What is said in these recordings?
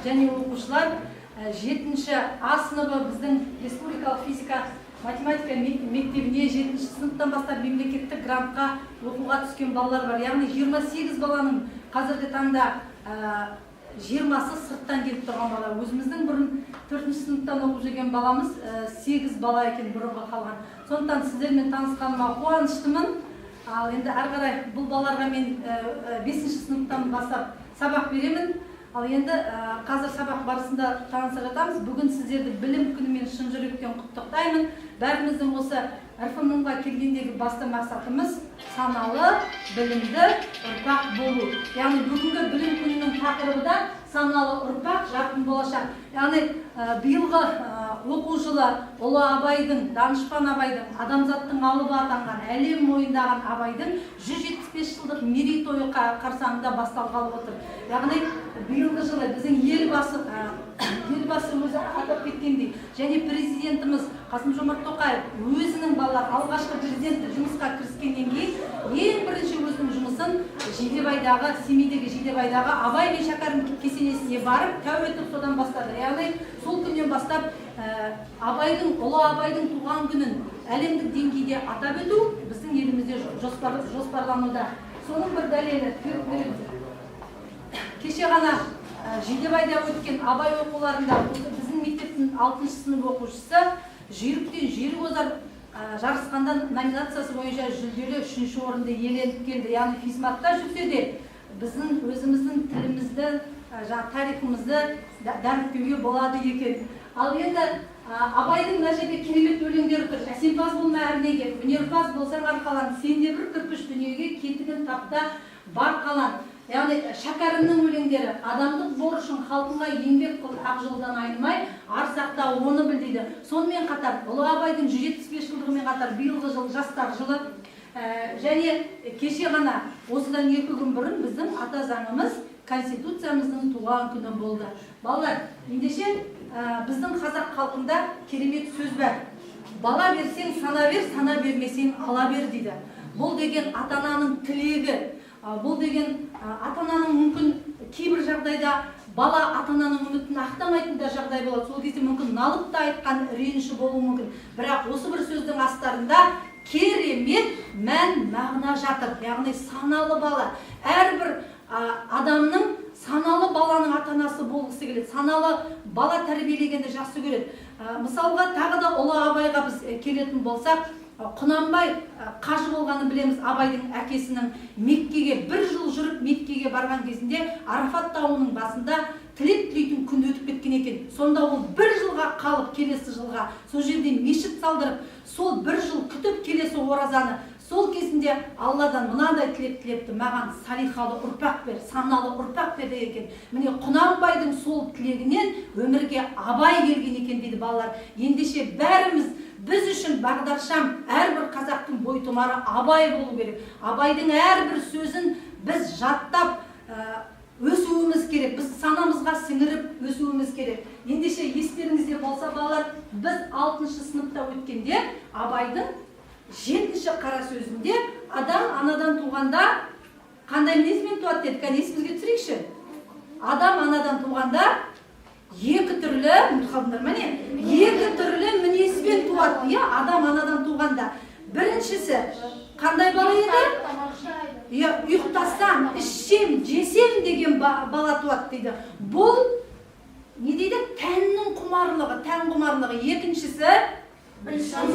Және оқушылар, жетінші А сыныбы біздің республикалық физика математика мектебіне жетінші сыныптан бастап мемлекеттік грантқа оқуға түскен балалар бар. Яғни 28 баланың қазіргі таңда 20-сы сырттан келіп тұрған бала. Өзіміздің бұрын төртінші сыныптан оқып жүрген баламыз 8 бала екен бұрынғы қалған. Сондықтан сіздермен танысқаныма қуаныштымын. Ал енді ары қарай бұл балаларға мен бесінші сыныптан бастап сабақ беремін. Ал енді қазір сабақ барысында таныса жатамыз. Бүгін сіздерді білім күнімен шын жүректен құттықтаймын. Бәріміздің осы РФМ-ға келгендегі басты мақсатымыз саналы, білімді ұрпақ болу. Яғни бүгінгі білім күнінің тақырыбы да саналы ұрпақ, жарқын болашақ. Яғни биылғы оқу жылы ұлы Абайдың, данышпан Абайдың, адамзаттың алыбы атанған, әлем мойындаған Абайдың 175 жылдық мерейтойы қарсаңында басталғалы отыр. Яғни биылғы жылы біздің елбасы өзі атап кеткендей, және президентіміз Қасым-Жомарт Тоқаев өзінің балалар алғашқы президенттік жұмысқа кіріскеннен кейін ең бірінші өзінің жұмысын Жидебайдағы, Семейдегі Жидебайдағы Абай мен Шәкәрім кесенесіне барып тәу етіп содан бастады. Яғни сол күннен бастап Абайдың, ұлы Абайдың туған күнін әлемдік деңгейде атап өту біздің елімізде жоспарлануда. Соның бір дәлелі кеше ғана Жидебайда өткен Абай оқуларында біздің мектептің 6-шы сынып оқушысы жүйріктен жүйрік озар жарысқанда номинациясы бойынша жүлделі 3-ші орынды иеленіп келді. Яғни физматта жүрсе де біздің өзіміздің тілімізді, жаңа тарихымызды дәріптеуге болады екен. Ал енді Абайдың мына жерде керемет өлеңдері тұр. Әсемпаз болма әрнеге, өнерпаз болсаң арқалан, сен де бір кірпіш дүниеге кетігін тапта бар қалан. Яғни Шәкәрімнің өлеңдері адамдық борышын халқыңа еңбек қыл, ақ жолдан айнымай, ар сақта оны біл дейді. Сонымен қатар ұлы Абайдың 175 жылдығымен қатар биылғы жыл жастар жылы, және кеше ғана осыдан 2 күн бұрын біздің ата заңымыз Конституциямыздың туған күні болды. Балалар, ендеше біздің қазақ халқында керемет сөз бар. Бала берсең сана бер, сана бермесең ала бер дейді. Бұл деген ата-ананың тілегі. Бұл деген ата-ананың мүмкін кейбір жағдайда бала ата-ананың үмітін ақтамайтын да жағдай болады. Сол кезде мүмкін налып та айтқан реніші болуы мүмкін. Бірақ осы бір сөздің астарында керемет мән мағына жатыр. Яғни саналы бала. Әрбір адамның саналы баланың ата-анасы болғысы келеді. Саналы бала тәрбиелегенді жақсы көреді. Мысалға тағы да ұлы Абайға біз келетін болсақ, Құнанбай қажы болғанын білеміз. Абайдың әкесінің Меккеге бір жыл жүріп Меккеге барған кезінде Арафат тауының басында тілек тілейтін күн өтіп кеткен екен. Сонда ол бір жылға қалып келесі жылға сол жерде мешіт салдырып, сол бір жыл күтіп келесі оразаны, сол кезінде Алладан мынандай тілек тілепті: маған салихалы ұрпақ бер, саналы ұрпақ бер деген екен. Міне Құнанбайдың сол тілегінен өмірге Абай келген екен дейді балалар. Ендеше бәріміз біз үшін бағдаршам әрбір қазақтың бойтұмары Абай болу керек. Абайдың әрбір сөзін біз жаттап өсуіміз керек, біз санамызға сіңіріп өсуіміз керек. Ендеше естеріңізде болса балалар, біз 6-шы сыныпта өткенде Абайдың 7-ші қара сөзінде адам анадан туғанда қандай мінезбен туады дедік. Кәне есімізге түсірейікші. Адам анадан туғанда екі түрлі, ұмытып қалдыңдар ма не? Екі түрлі мінезбен туады, иә, адам анадан туғанда. Біріншісі қандай бала еді? Иә, ұйықтасам, ішсем, жесем деген бала туады дейді. Бұл не дейді? Тәннің құмарлығы, тән құмарлығы. Екіншісі білсем,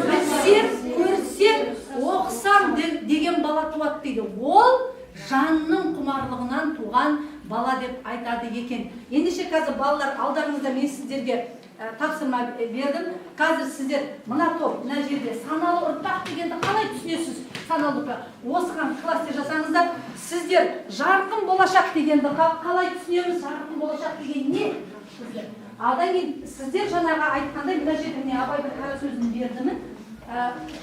көрсем, оқысам деген бала туады дейді. Ол жанның құмарлығынан туған бала деп айтады екен. Ендеше қазір балалар алдарыңызда мен сіздерге тапсырма бердім. Қазір сіздер мына топ, мына жерде саналы ұрпақ дегенді қалай түсінесіз? Саналы ұрпақ. Осыған кластер жасаңыздар. Сіздер жарқын болашақ дегенді қалай түсінеміз? Жарқын болашақ деген не? Сіздер. Одан кейін сіздер жаңағы айтқандай мына жерде міне Абайдың қара сөзін бердімін.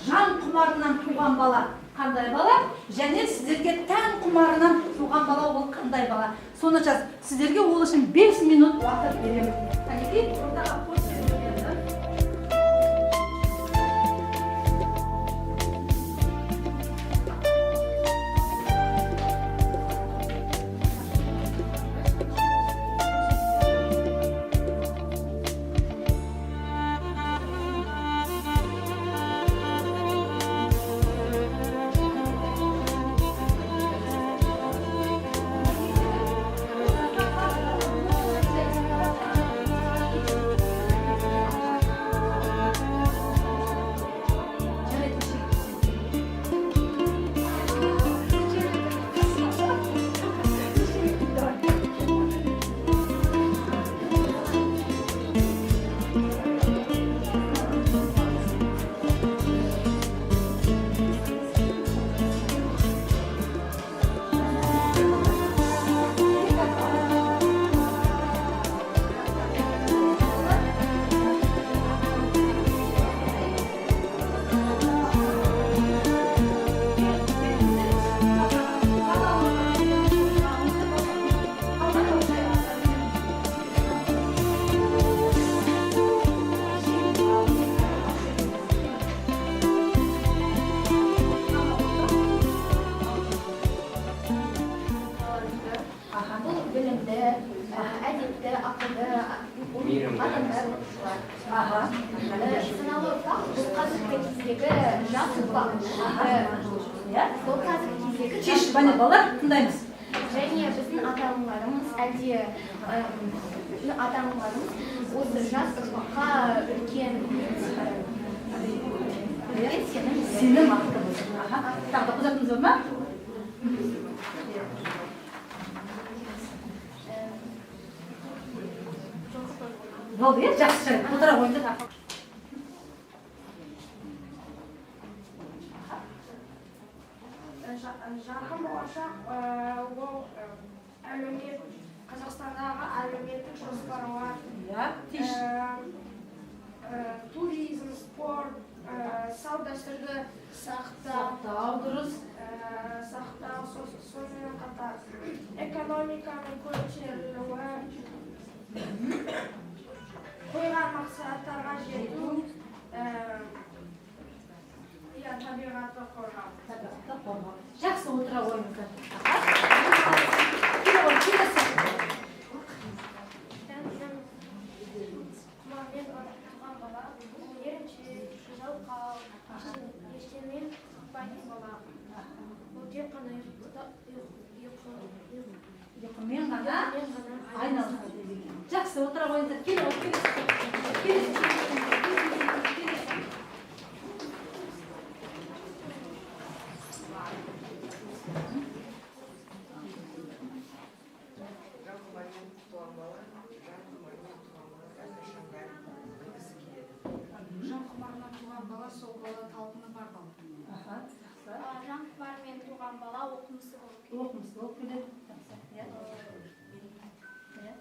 Жан құмарынан туған бала қандай бала? Және сіздерге тән құмарынан туған бала ол қандай бала? Соны жаз. Сіздерге ол үшін 5 минут уақыт беремін. Кәнекей, ортаға постер берді. Білімді, әдепті, ақылды адамдар, оқушылар. Саналы ұрпақ бұл қазіргі кездегі жас ұрпақ. Иә. Бұл қазіргі кездегі Кеш, жас міне, ұрпақ. Балалар, тыңдаймыз. Және біздің ата-аналарымыз әлде ата-аналарымыз осы жас ұрпаққа үлкен сенім береді. Сенім артып отыр. Аха. Тағы да қосатыныңыз бар ма? Болды, иә, жақсы, жарайды, отыра қойыңдар. Аха. Жарқын болашақ ол әлеумет, Қазақстандағы әлеуметтік жоспарлар, Иә, тиш. Туризм, спорт, салт дәстүрді сақтау, Сақтау дұрыс. Сақтау, сонымен қатар экономиканың көтерілуі, қойған мақсаттарға жету, иә, табиғатты қорғау. Табиғатты қорғау. Жақсы, отыра қойыңыздар. Аха. Келе ғой, келесі. Құмармен туған бала еріншек, жалқау, ештеңеден қорықпайтын бала. Ол тек қана Ұйқымен ғана ұйқымен ғана айналысады екен. Жақсы, отыра қойыңыздар. Келе ғой, келесі. Келесі, келесі, келесі. Жан құмармен туған бала, жан құмармен туған бала әрқашан бәрін білгісі келеді. Жан құмарынан туған бала сол бала талпыны бар бала. Аха, жақсы. Жан құмармен туған бала оқымысты болып Оқымысты болып келеді. Жақсы. Иә. Иә.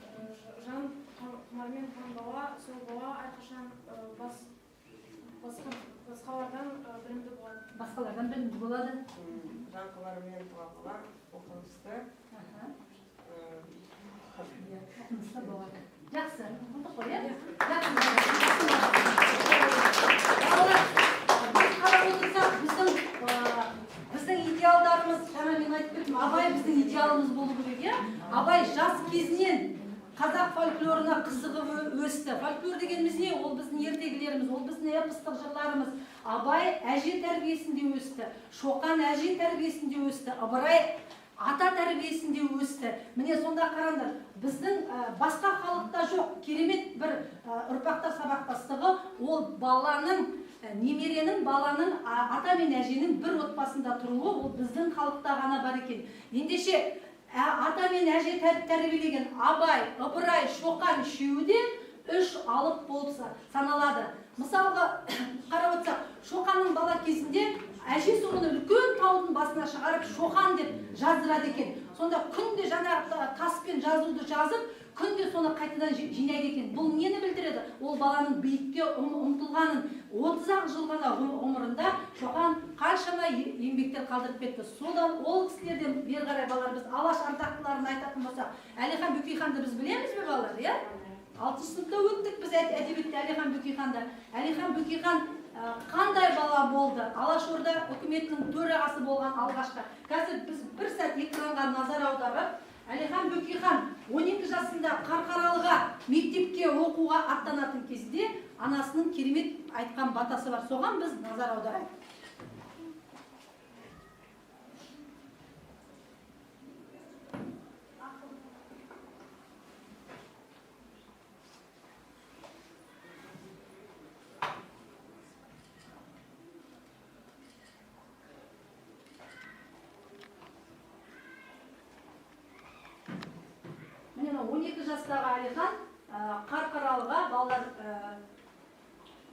Жан құмармен туған бала сол бала әрқашан басқалардан білімді болады. Басқалардан білімді болады. Жан құмармен туған бала оқымысты, Аха. Иә, оқымысты болады. Жақсы, болдық қой, иә? Жақсы. Балалар, біз қарап отырсақ, біздің идеалдарымыз, жаңа мен айтып кеттім, Абай біздің идеалымыз болу керек, иә? Абай жас кезінен қазақ фольклорына қызығып өсті. Фольклор дегеніміз не? Ол біздің ертегілеріміз, ол біздің эпостық жырларымыз. Абай әже тәрбиесінде өсті, Шоқан әже тәрбиесінде өсті, Ыбырай ата тәрбиесінде өсті. Міне, сонда қараңдар, біздің басқа халықта жоқ керемет бір ұрпақтар сабақтастығы, ол баланың, немеренің, баланың ата мен әженің бір отбасында тұруы, ол біздің халықта ғана бар екен. Ендеше, ата мен әже тәрбиелеген Абай, Ыбырай, Шоқан үшеуі де үш алып болып саналады. Мысалға қарап отырсақ, Шоқанның бала кезінде әжесі оны үлкен таудың басына шығарып, Шоқан деп жаздырады екен. Сонда күнде жаңағы таспен жазуды жазып, күнде соны қайтадан жинайды екен. Бұл нені білдіреді? Ол баланың биікке ұмтылғанын. 30-ақ жыл ғана ғұмырында Шоқан қаншама еңбектер қалдырып кетті. Содан ол кісілерден бері қарай, балалар, біз Алаш ардақтыларын айтатын болсақ, Әлихан Бөкейханды біз білеміз бе, балалар, иә? 6 сыныпта өттік біз әдебиетте Әлихан Бөкейханды. Әлихан Бөкейхан қандай бала болды? Алашорда үкіметінің төрағасы болған алғашқы. Қазір біз бір сәт экранға назар аударып, Әлихан Бөкейхан 12 жасында Қарқаралыға мектепке оқуға аттанатын кезде анасының керемет айтқан батасы бар. Соған біз назар аударайық. Міне, мына 12 жастағы Әлихан Қарқаралыға, балалар,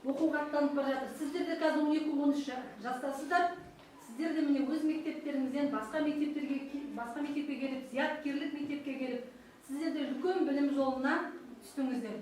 оқуға аттанып бара жатыр. Сіздер де қазір 12-13 жастасыздар. Сіздер де, міне, өз мектептеріңізден басқа мектептерге басқа мектепке келіп, зияткерлік мектепке келіп, сіздер де үлкен білім жолына түстіңіздер.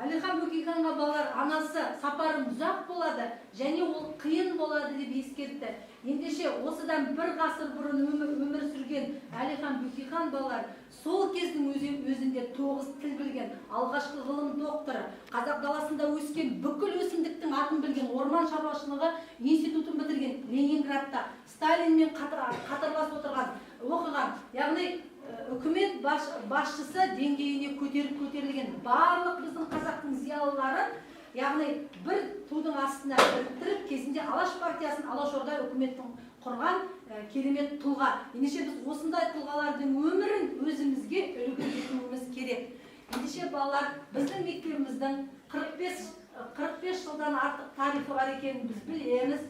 Әлихан Бөкейханға, балалар, анасы сапарым ұзақ болады және ол қиын болады деп ескертті. Ендеше осыдан бір ғасыр бұрын өмір сүрген Әлихан Бөкейхан, балалар, сол кездің өзінде 9 тіл білген, алғашқы ғылым докторы, қазақ даласында өскен бүкіл өсімдіктің атын білген, орман шаруашылығы институтын бітірген, Ленинградта Сталинмен қатарлас отырған, оқыған, яғни үкімет басшысы деңгейіне көтерілген, барлық біздің қазақтың зиялыларын, яғни бір тудың астына біріктіріп, кезінде Алаш партиясын, Алашорда үкіметін құрған керемет тұлға. Ендеше біз осындай тұлғалардың өмірін өзімізге үлгі етуіміз керек. Ендеше, балалар, біздің мектебіміздің 45 жылдан артық тарихы бар екенін біз білеміз.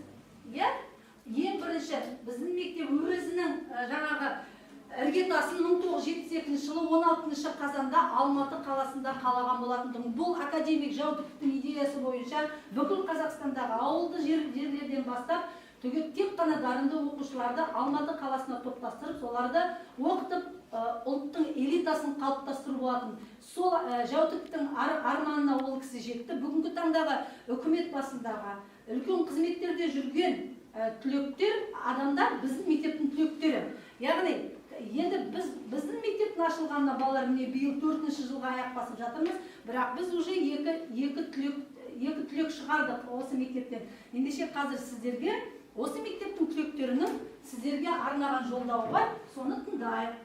Иә? Ең бірінші біздің мектеп өзінің жаңағы іргетасын 1972 жылы 16 қазанда Алматы қаласында қалаған болатын. Бұл академик Жәутіковтің идеясы бойынша бүкіл Қазақстандағы ауылды жерлерден бастап түгел тек қана дарынды оқушыларды Алматы қаласына топтастырып, соларды оқытып, ұлттың элитасын қалыптастыру болатын. Сол Жәутіковтің арманына ол кісі жетті. Бүгінгі таңдағы үкімет басындағы үлкен қызметтерде жүрген түлектер, адамдар біздің мектептің түлектері. Яғни енді біздің мектептің ашылғанына, балалар, міне биыл 4-ші жылға аяқ басып жатырмыз, бірақ біз уже екі түлек шығардық осы мектептен. Ендеше қазір сіздерге осы мектептің түлектерінің сіздерге арнаған жолдауы бар, соны тыңдайық.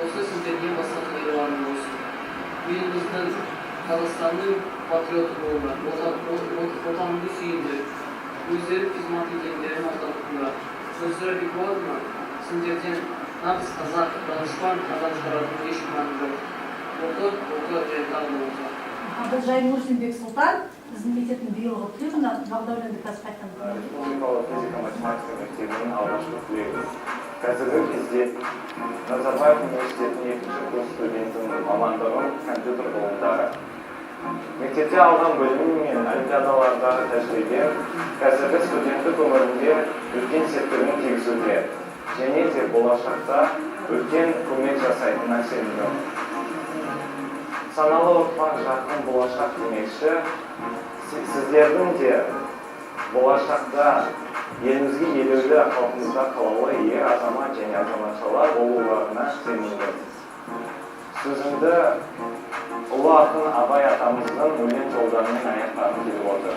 Осы сіздерге басқа қағидаларым болсын. Еліміздің, Қазақстанның патриоты болыңдар, отаныңды сүйіңдер, өздері қызмет еткендерін мақтан тұтыңдар. Гүлзира Бекболатовна, сендерден нағыз қазақ, данышпан адам шығаратынына еш күмәнім жоқ. Оқы, оқы және тағы да оқы. Бұл Жаймұрзин Бексұлтан, біздің мектептің биылғы түлегі. Мына Бағдәуленді қазір қайтадан. Республикалық физика математика мектебінің алғашқы түлегі. Қазіргі кезде Назарбаев университетінің екінші курс студентімін, мамандығым компьютер ғылымдары. Мектепте алған білімім мен олимпиадалардағы тәжірибем қазіргі студенттік өмірімде үлкен септігін тигізуде және де болашақта үлкен көмек жасайтынына сенімдімін. Саналы ұрпақ — жарқын болашақ демекші, сіздердің де болашақта елімізге елеулі, халқымызға қалаулы ер азамат және азаматшалар болуларына сенімдімін. Сөзімді ұлы ақын Абай атамыздың өлең жолдарымен аяқтағым келіп отыр.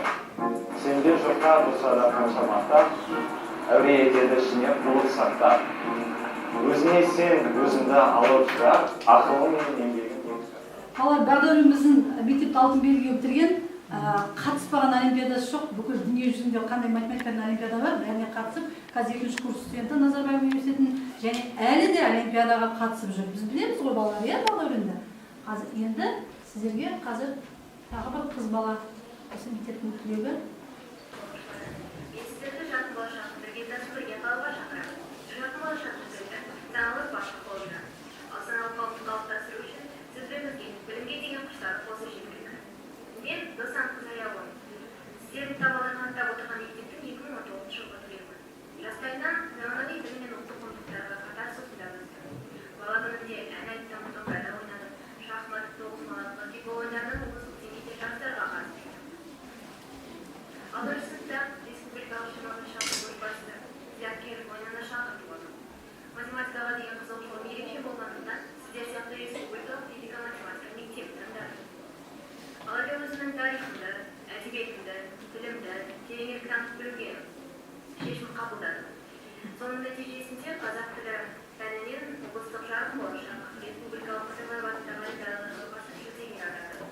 Сенбе жұртқа, тұрса да қанша мақтап, әуре етеді ішіне қулық сақтап. Өзіңе сен, өзіңді алып жырақ, ақылың мен еңбегің екі жақтап. Балалар, Бағдәулет біздің мектепті алтын белгіге бітірген, қатыспаған олимпиадасы жоқ. Бүкіл дүние жүзінде қандай математикадан олимпиада бар, бәріне қатысып, қазір екінші курс студенті Назарбаев университетінің және әлі де олимпиадаға қатысып жүр. Біз білеміз ғой, балалар, иә, Бағдәуленді. Қазір енді сіздерге қазір тағы бір қыз бала, осы мектептің түлегі. Мен сіздерді жарқын болашақтың іргетасын бірге қалауға шақырамын. Жарқын болашақ түзілді саналы ұрпақ қолында. Ал саналы қауымды қалыптастыру үшін сіздерімізге білімге деген құштарлық болса жеткілікті. Мен Досан Қызаяұлы. Сіздердің табалдырығын аттап отырған мектептің 2019 жылғы түлегімін. Жастайынан заманауи білім мен ұлттық құндылықтарға қатар сусындап өстім. Бала күнімде ән айттым, домбырада ойнадым, шахмат, тоғызқұмалақ, волейбол ойындарынан облыстық деңгейде жарыстарға қатыстым. Алтыншы сыныпта республикалық 21 шахмат көшбасшысы Зияткерлік ойынына шақырту алдым. Математикаға деген қызығушылығым ерекше болғандықтан, сіздер сияқты республикалық физика математика мектебін таңдадым. Алайда өзімнің тарихымды, әдебиетімді, тілімді тереңірек танып білуге шешім қабылдадым. Соның нәтижесінде қазақ тілі пәнінен облыстық «Жарқын болашақ» республикалық Назарбаев атындағы олимпиадаларға қатысып, жүлдегер атандым.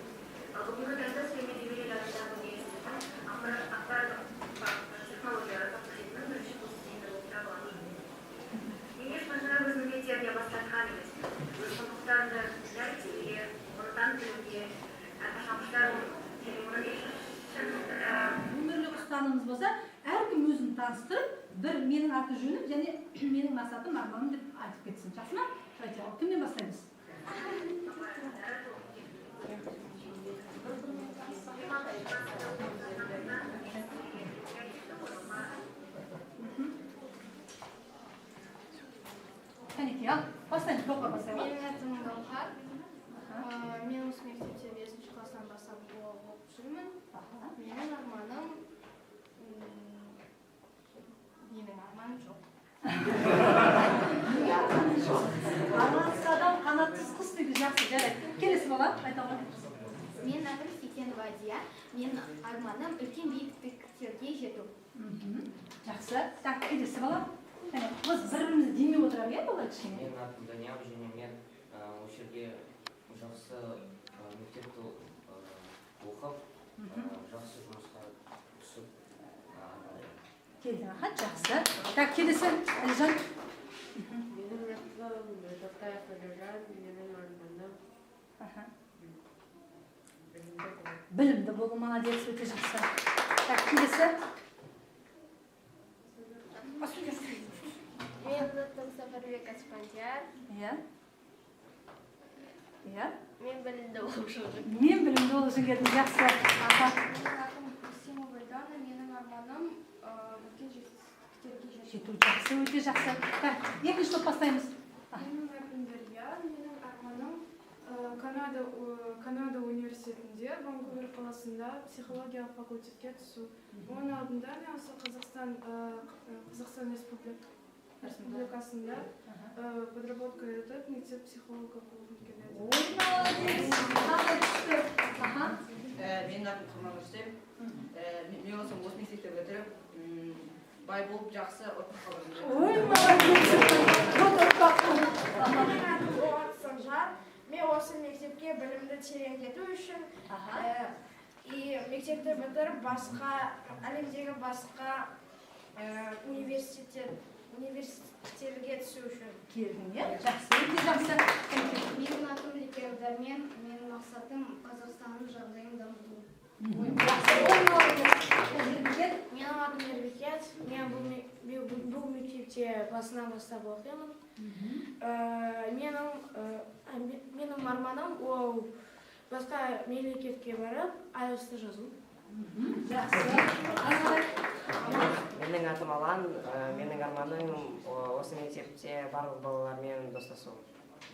Ал бүгінгі таңда Сүлеймен Демирел атындағы университеттің ақпараттық технологиялар факультетінің бірінші курс студенті болып табыламын. Мен ешқашан да өз міндеттеріне бас тартқан емеспін. Өз құндылықтарымды дәріптеуге, оны танып білуге әрқашан құштармын және оны ешқашан Өмірлік ұстанымымыз болса, әркім өзін таныстырып, бір менің аты жөнім және менің мақсатым, арманым деп айтып кетсін. Жақсы ма? Давайте, ал кімнен бастаймыз? Кәнекей, ал бастаймыз, Гауһар бастайық. Менің атым Гауһар. Мен осы мектепте Неге арманың жоқ? Армансыз адам қанатсыз құс дейді. Жақсы, жарайды. Келесі бала айта ғой. Менің атым Сейтенова Адия. Менің арманым үлкен биіктіктерге жету. Жақсы. Так, келесі бала. Әне, біз бір бірімізді демеп отырайық, иә, балалар, кішкене. Менің атым Данияр, және мен осы жерге жақсы мектепті оқып, жақсы жұмысқа түсіп армандаймын. Келдің, аха, жақсы. Так, келесі Әлжан. Менің атым Тоқтаев Әлжан, менің арманым білімді болу. Білімді болу, молодец, өте жақсы. Так, келесі. А, сөйле, сөйле. Менің атым Сафарбек Аспандияр. Иә. Иә. Мен білімді болу үшін. Мен білімді болу үшін келдім. Жақсы. Аха. Менің атым Усимова Дана. Менің арманым үлкен жетістіктерге жету. Жету, жақсы, өте жақсы. Так, екінші топ бастаймыз. Менің атым Дария. Менің арманым Канада университетінде Ванкувер қаласында психологиялық факультетке түсу. Оның алдында мен осы Қазақстан Республикасында подработка етіп, мектеп психологы болғым келеді. Ой, молодец. Қандай күшті. Аха. Менің атым Құрман Рүстем. Мен осы мектепті бітіріп, бай болып, жақсы ұрпақ қалдырғым келеді. Ой, молодец. Вот ұрпақ. Аха. Менің атым Болат Санжар. Мен осы мектепке білімді тереңдету үшін и мектепті бітіріп, басқа әлемдегі басқа университеттерге түсу үшін. Келдің, иә? Жақсы, өте жақсы. Менің атым Лекер Дәрмен. Менің мақсатым Қазақстанның жағдайын дамыту. Жақсы, ой, молодец. Ербекет. Менің атым Ербекет. Мен бұл мектепте басынан бастап оқимын. Менің арманым ол басқа мемлекетке барып IELTS-ты жазу. Жақсы. Ары қарай. Менің атым Алан, менің арманым осы мектепте барлық балалармен достасу.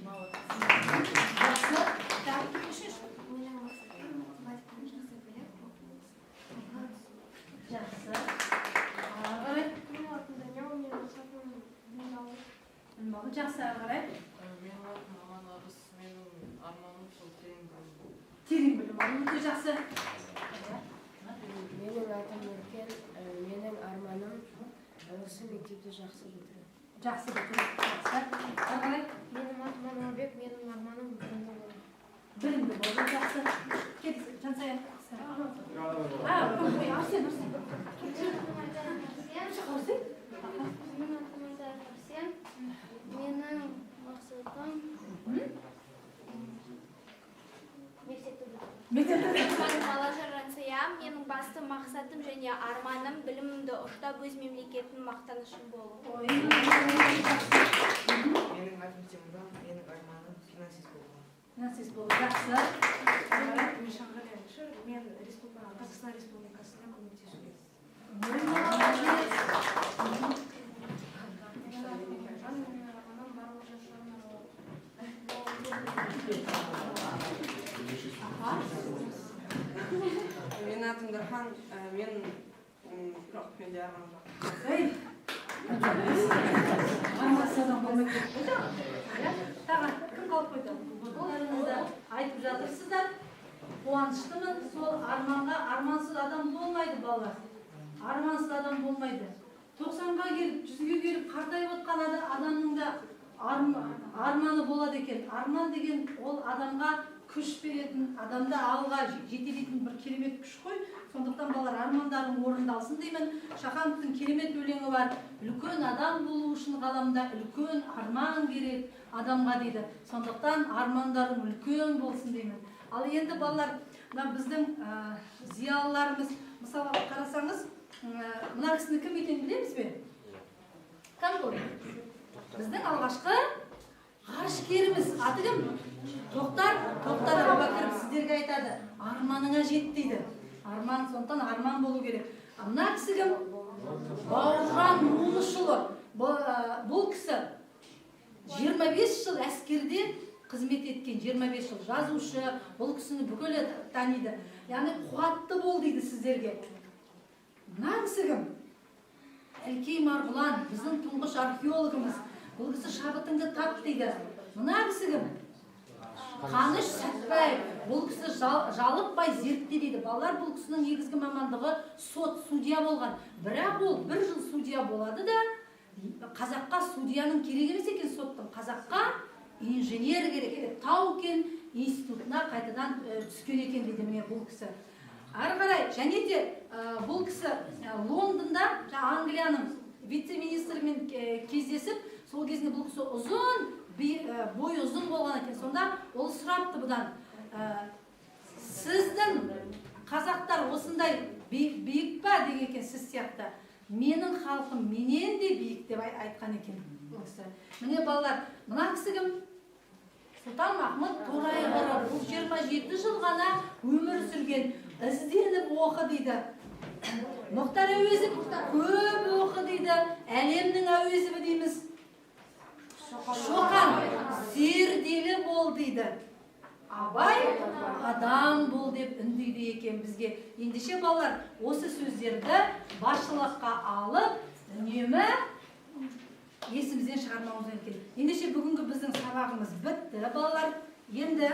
Жақсы. Так, үшінші. Менің мақсатым математиканы жақсы біліп, оқуға түсу. Жақсы. Ары қарай. Менің атым Даниал, менің мақсатым білім алу. Білім алу. Жақсы, ары қарай. Менің атым Аман Арыс, менің арманым сол терең білім. Терең білім алу, өте жақсы. Менің атым Өркен, менің арманым осы мектепті жақсы бітіру. Жақсы бітіру. Жақсы. Ары қарай. Менің атым Ануарбек, менің арманым білімді болу. Білімді болу, жақсы. Келесі, Жансая. А, ой, Арсен, Арсен. Арсен. Менің атым Айдар Арсен. Менің мақсатым мектепті бітіру. Мектепті. Балажар Жансая. Менің басты мақсатым және арманым білімімді ұштап, өз мемлекетімнің мақтанышым болу. Ой, жақсы. Менің атым Тимуран, менің арманым финансист болу. Финансист болу, жақсы. Ары қарай. Мен Шанғали Әлішер, мен Қазақстан Республикасына көмектесуге. Ой, молодец. Менің атым Мекенжан, менің арманым барлық жастардың Аха. Менің атым Дархан, мен жоқ, менде арман жоқ. Ей. Армансыз адам болмайды деп қойды. Иә? Тағы кім қалып қойды? Оларыңызды айтып жатырсыздар. Қуаныштымын. Сол арманға, армансыз адам болмайды, балалар. Армансыз адам болмайды. 90-ға келіп, 100-ге келіп қартайып отқан адамның да арманы болады екен. Арман деген ол адамға күш беретін, адамды алға жетелейтін бір керемет күш қой. Сондықтан, балалар, армандарың орындалсын деймін. Шахановтың керемет өлеңі бар. Үлкен адам болу үшін ғаламда үлкен арман керек адамға дейді. Сондықтан армандарың үлкен болсын деймін. Ал енді, балалар, мына біздің зиялыларымыз, мысалы, қарасаңыз, мына кісінің кім екенін білеміз бе? Кім бұл? Біздің алғашқы ғарышкеріміз. Аты кім? Тоқтар. Тоқтар Әубәкіров сіздерге айтады: арманыңа жет дейді. Арман, сондықтан арман болу керек. А мына кісі кім? Бауыржан Момышұлы. Бұл кісі 25 жыл әскерде қызмет еткен, 25 жыл жазушы. Бұл кісіні бүкіл таниды. Яғни қуатты бол дейді сіздерге. Мына кісі кім? Әлкей Марғұлан біздің тұңғыш археологымыз. Бұл кісі шабытыңды тап дейді. Мына кісі кім? Қаныш Сәтбаев. Бұл кісі жалықпай зертте дейді. Балалар, бұл кісінің негізгі мамандығы сот, судья болған. Бірақ ол бір жыл судья болады да, қазаққа судьяның керек емес екен, соттың, қазаққа инженер керек екен. Тау кен институтына қайтадан түскен екен дейді. Міне, бұл кісі. Ары қарай және де бұл кісі Лондонда жаңа Англияның вице министрімен кездесіп, сол кезінде бұл кісі ұзын, бойы ұзын болған екен. Сонда ол сұрапты бұдан: «Сіздің қазақтар осындай биік па?» — деген екен. «Сіз сияқты менің халқым менен де биік», — деп айтқан екен бұл кісі. Міне, балалар, мына кісі кім? Сұлтанмахмұт Торайғыров. Бұл 27 жыл ғана өмір сүрген. Ізденіп оқы дейді. Мұхтар Әуезов көп оқы дейді, әлемнің Әуезові дейміз. Шоқан зерделі бол дейді. Абай адам бол деп үндейді екен бізге. Ендеше, балалар, осы сөздерді басшылыққа алып, үнемі есімізден шығармауымыз керек. Ендеше, бүгінгі біздің сабағымыз бітті, балалар. Енді